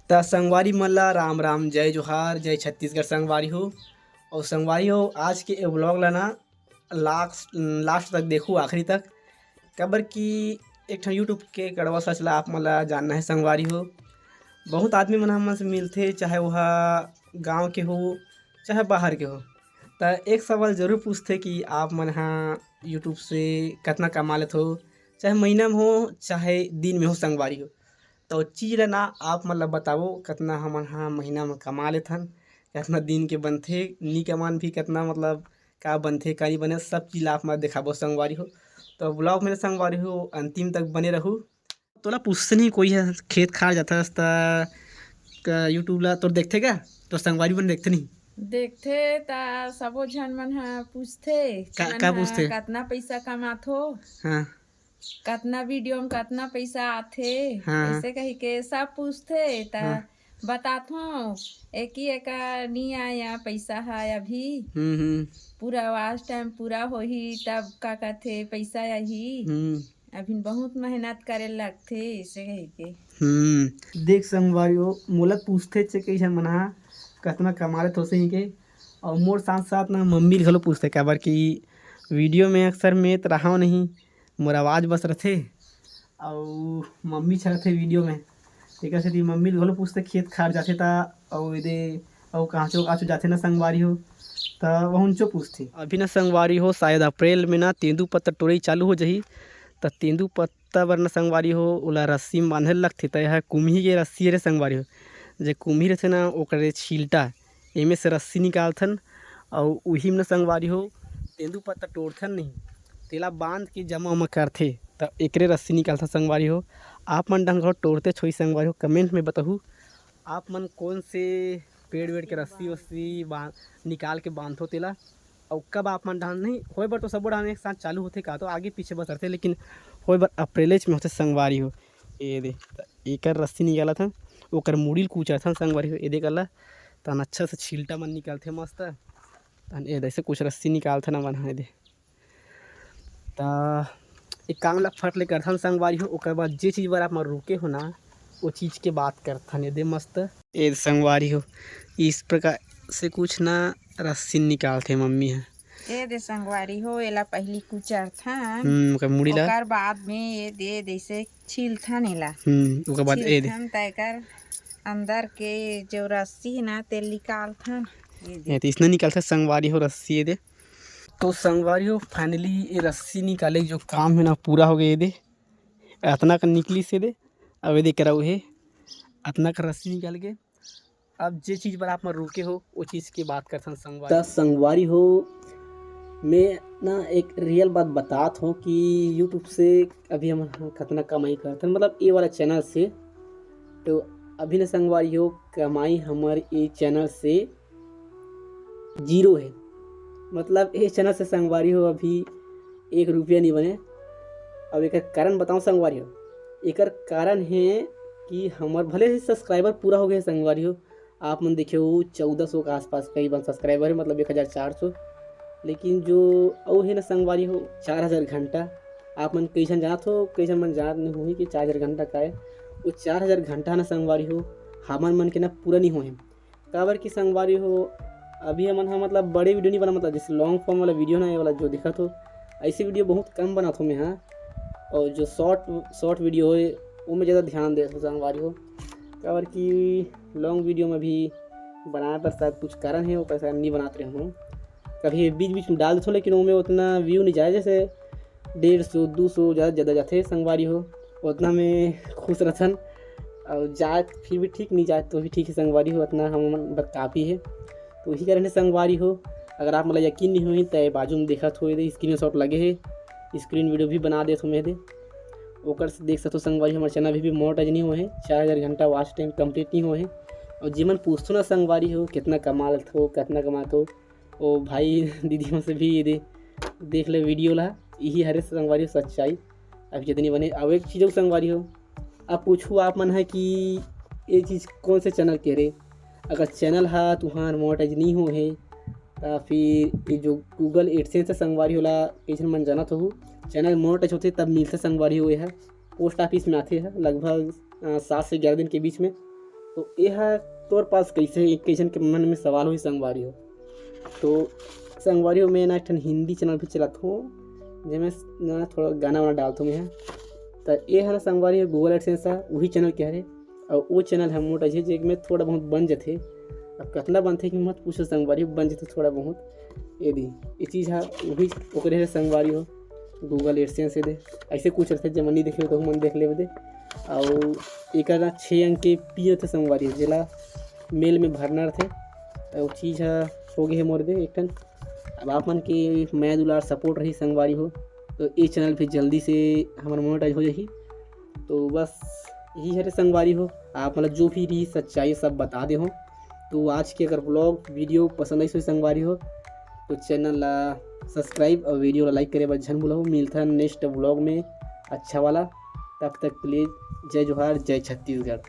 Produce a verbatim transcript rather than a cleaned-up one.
त संगवारी मन ला राम राम, जय जोहार, जय छत्तीसगढ़ संगवारी हो। और संगवारी हो, आज के ए vlog ला ना last last तक देखू, आखिरी तक, काबर कि एक ठन YouTube के कड़वा सच ला आप मन ला जानना है संगवारी हो। बहुत आदमी मन हमन से मिलथे, चाहे वह गांव के हो, चाहे बाहर के हो। त एक सवाल जरूर पूछथे कि आप मन हा YouTube से कतना कमा लेत हो, चाहे महीना में हो, चाहे दिन में हो संगवारी हो। तो चीज ला ना आप मन ला बताबो, कतना हमन हा महीना में कमा लेथन, कतना दिन के बनथे, नी कमान भी कतना, मतलब, का बनथे, का नी बने, सब चीज ला आप मन ला देखाबो संगवारी हो। तो vlog में संगवारी हो, अंतिम तक बने रहू। तोला पूछथे नहीं कोई है, खेत खार जाथस त क-, YouTube ला तोर देखथे का? तोर संगवारी मन देखथे नहीं? देखथे त सबो झन मन ह पूछथे, का, "मन का ह पूछथे? कतना पैसा कमाथो? हाँ। कतना video में कतना पैसा आथे?" हाँ। ऐसे कही के सब पूछथे, त हाँ। बताथों, "एकी एका नी आया पैसा ह अभी। हम्म, हम्म। पूरा watch time पूरा होही, तब का कथे पैसा आही।" हम्म। अभी बहुत मेहनत करे लगथे, ऐसे कही के। हम्म। देख संगवारी हो, मोला पूछथे चे कई झन मन हा, "कतना कमा लेथो?" सही के। और मोर साथ साथ ना मम्मी ल घलो पूछथे, काबर कि video में अक्सर मैं त रहाव नहीं, मोर आवाज बस रथे, अउ मम्मी छ रथे video में, तेकर सेती मम्मी ल घलो पूछथे, खेत खार जाथे त, अउ एदे, अउ काचो काचो जाथे ना संगवारी हो, त वहुंचो पूछथे। अभी ना संगवारी हो, शायद अप्रैल में ना तेंदू पत्ता टोरई चालू हो जाही, त तेंदू पत्ता बर ना संगवारी हो, ओला रस्सी में बांधे ल लगथे, त यह कुम्ही के रस्सी हरे संगवारी हो, जे कुम्ही रथे ना, ओकरे छीलटा, एमे से रस्सी निकालथन, अउ उही में ना संगवारी हो, तेंदू पत्ता टोरथन नहीं, तेला बांध के जमा उमा करथे, त एकरे रस्सी निकालथन संगवारी हो। आप मन डहन घलो टोरते छोई संगवारी हो, comment में बताहू, आप मन कौन से पेड़ वेड़ के रस्सी वस्सी बांध, निकाल के बांधथो तेला, अउ कब आप मन डहन नहीं, होए बर तो सबो डहन एक साथ चालू होथे का, तो आगे पीछे बस रथे, लेकिन होए बर अप्रैलेच में होथे संगवारी हो। ए दे, त एकर रस्सी निकालत हन, ओकर मुड़ी ल कुचरथन संगवारी हो, ए दे कर ला, तहन अच्छा से छीलटा मन निकलथे मस्त, तहन ए दे, ऐसे कुछ रस्सी निकालथन हमन ह, ए दे। त एक काम ला फट ले करथन संगवारी हो, ओकर बाद जे चीज बर आप मन रुके हो ना, वो चीज के बात करथन, ए दे मस्त। ए दे संगवारी हो, इस प्रकार से कुछ ना रस्सी निकालथे मम्मी ह। ए दे संगवारी हो, एला पहिली कुचरथन। हम्म, ओकर मुड़ी ला। ओकर बाद में ए दे, जैसे छीलथन एला। हम्म, ओकर बाद ए दे। छीलथन त एकर अंदर के जो रस्सी हे ना, तेल निकालथन। ए दे। ए, त इसने निकालथे संगवारी हो रस्सी, ए दे। तो संगवारी हो, finally ये रस्सी निकाले के जो काम हे ना, पूरा हो गए, ए दे। अतना का निकलिस, ए दे। अब ए दे करऊ हे, अतना का रस्सी निकाल के अब जे चीज बर आप मन रुके हो, वो चीज के बात करथन संगवारी। त संगवारी हो, मैं ना एक real बात बतात हों कि YouTube से अभी हमन ह कतना कमाई करथन, मतलब ये वाला channel से। तो अभी ना संगवारी हो, कमाई हमर ये channel से zero हे, मतलब ये channel से संगवारी हो अभी एक रुपया नहीं बने। अब एकर कारण बताओ संगवारी हो, एकर कारण हे कि हमर भले ही subscriber पूरा हो गए संगवारी हो, आप मन देखे हो चौदह सौ के आसपास करीबन subscriber हे, मतलब एक हज़ार चार सौ, लेकिन जो अउ हे ना संगवारी हो, चार हज़ार घंटा, आप मन कई झन जानत हो, कई झन मन जानत नहीं होही कि चार हज़ार घंटा का हे। वो चार हज़ार घंटा ना संगवारी हो, हमन मन के ना पूरा नहीं होहे। काबर कि संगवारी हो, अभी हमन ह मतलब बड़े video नहीं बना, मतलब जैसे long form वाला video ना, ये वाला जो दिखत हो, ऐसे video बहुत कम बनात हो मैं ह। और जो short, short video होए, वो में ज़्यादा ध्यान देत हो संगवारी हो, काबर कि long video में भी बनाए पर शायद कुछ कारण हे, ओकर कारण नहीं बनात रहे हूँ। कभी बीच बीच में डाल देथों, लेकिन ओमे उतना view नहीं जाए, जैसे डेढ़ सौ, दो सौ ज़्यादा, ज़्यादा जाथे संगवारी हो, उतना में खुश रहथन। और जाए फिर भी ठीक, नहीं जाए तो भी ठीक है संगवारी हो, उतना हम मन बर काफ़ी है। तो इही कारण है संगवारी हो, अगर आप मन ला यकीन नहीं होही, तो बाजू में देखत हो, एदे screenshot लगे है, screen video भी बना देत हो मैं एदे, ओकर से देख सकथो संगवारी, हमर channel अभी भी monetize नहीं होए है, चार हज़ार घंटा watch time complete नहीं होए है। और जेमन पूछथो ना संगवारी हो, कितना कमा लेथो, कितना कमाथो, ओ भाई दीदी मन से भी एदे देख ले video ला, यही हरे संगवारी हो सच्चाई। अब जितनी बने, अब एक चीज़ और संगवारी हो, अब पूछू आप मन है कि ये चीज़ कौन से channel के रे? अगर channel हा तुहार monetize नहीं हो है, तो फिर ये जो Google AdSense है संगवारी होला, कइसन मन जानत हो, channel monetize होथे तब मिलथे संगवारी हो, ये है post office में आथे है लगभग, अ, सात से ग्यारह दिन के बीच में। तो ये हा तोर पास कैसे, कइसन के मन में सवाल होही संगवारी हो। तो संगवारी हो, मैं ना एक ठन हिंदी चैनल भी चलात हूँ, जेमे ना थोड़ा गाना वाना डालत हूँ मैं। तो ये हा ना संगवारी हो, गूगल एडसेंस हा, वही चैनल के हरे। और वो चैनल हम मोटा जे, जेमे थोड़ा बहुत बन जथे। अब कितना बनथे कि मत पूछो संगवारी, बन जथे थोड़ा बहुत। ये दी, ये चीज़ हा वही ओकरे हरे संगवारी हो, गूगल एडसेंस। ये दे, ऐसे कुछ रहते, जेमन नहीं देखे हो तो मन देख लेवे दे। और एक ना छः अंक के पी होथे संगवारी हो, जेला मेल में भरना रहते। और चीज़ हा हो गए है मोर दे एक ठन। अब आप मन के मया दुलार सपोर्ट रही संगवारी हो, तो ये चैनल भी जल्दी से हमर मोनेटाइज हो जाही। तो बस यही हरे संगवारी हो, आप मतलब जो भी रही सच्चाई सब बता दे हो। तो आज के अगर व्लॉग वीडियो पसंद आई सो संगवारी हो, तो चैनल ला सब्सक्राइब और वीडियो ला लाइक करे बर झन भूलहू। मिलथन नेक्स्ट व्लॉग में अच्छा वाला, तब तक के लिए जय जोहार, जय छत्तीसगढ़।